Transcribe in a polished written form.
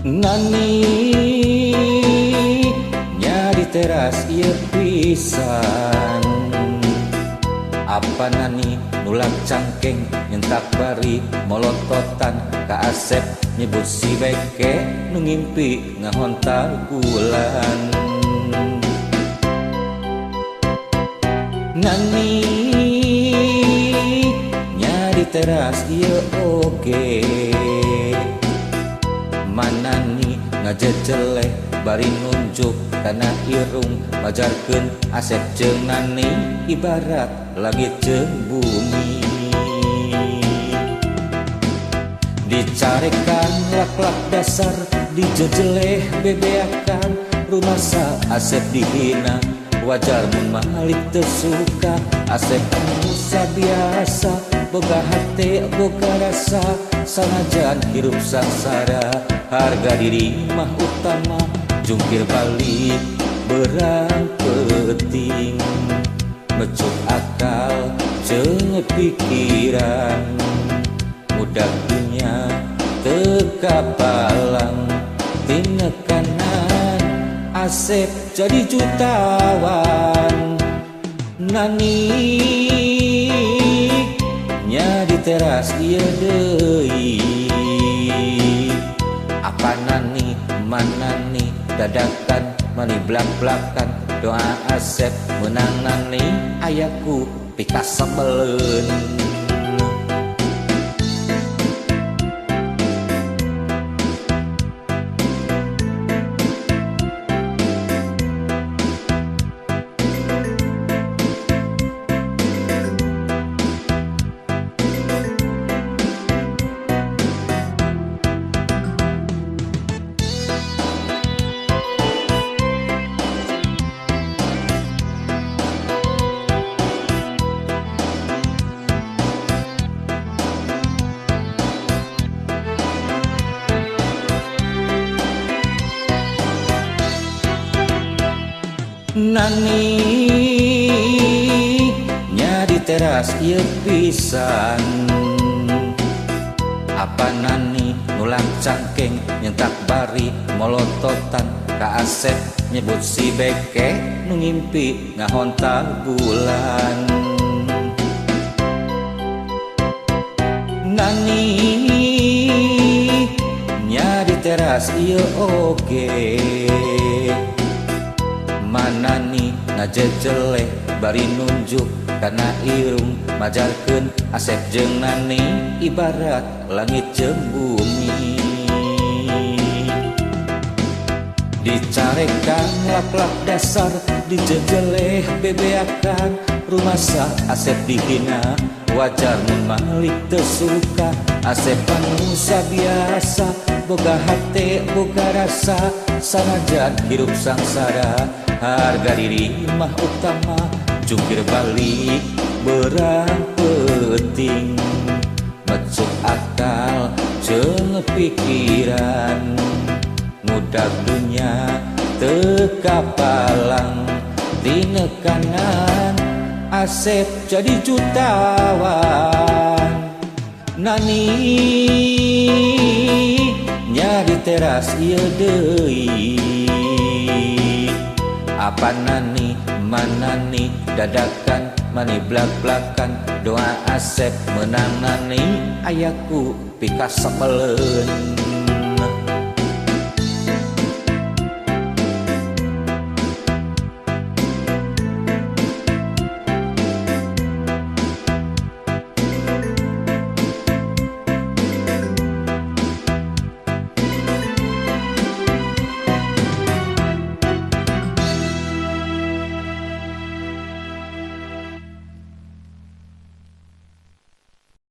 Nani nya di teras ieu pisan. Apa nani nulak cangkeng nyentak bari molototan ka Asep nyebut si beke nu ngimpi ngahontal bulan. Nani nya di teras ieu oge. Manani ngajejeleh bari nunjuk kana irung majarkeun Asep jeung Nani ibarat langit jeung bumi. Dicarekan lak-lak dasar dijejeleh bebeakan rumasa Asep dihina wajar mun Malik teu suka. Asep manusia biasa boga hate boga rasa sanajan hirup sangsara harga diri mah utama jungkir balik berang peuting mecuk akal jeung pikiran mudak dunya teu kapalang tinekanan Asep jadi jutawan. Nani nya di teras ieu deui. Apa nani manani dadakan mani blak-blakan doa Asep menang nani ayaku pikasebeleun. Nani nya di teras ieu pisan. Apa nani nulak cangkeng nyentak bari molototan ka Asep nyebut si beke nu ngimpi ngahontal bulan. Nani nya di teras ieu oge. Manani ngajejeleh bari nunjuk kana irung majarkeun Asep jeung Nani ibarat langit jeung bumi. Dicarekan lak-lak dasar dijejeleh bebeakan rumasa Asep dihina wajar mun Malik teu suka. Asep manusia biasa boga hate boga rasa sanajan hirup sangsara harga diri mah utama jungkir balik berang peuting mecuk akal jeung pikiran mudak dunya teu kapalang tinekanan Asep jadi jutawan. Nani nya di teras ieu deui. Apa nani manani dadakan mani blak-blakan doa Asep menang nani ayaku pikasebeleun.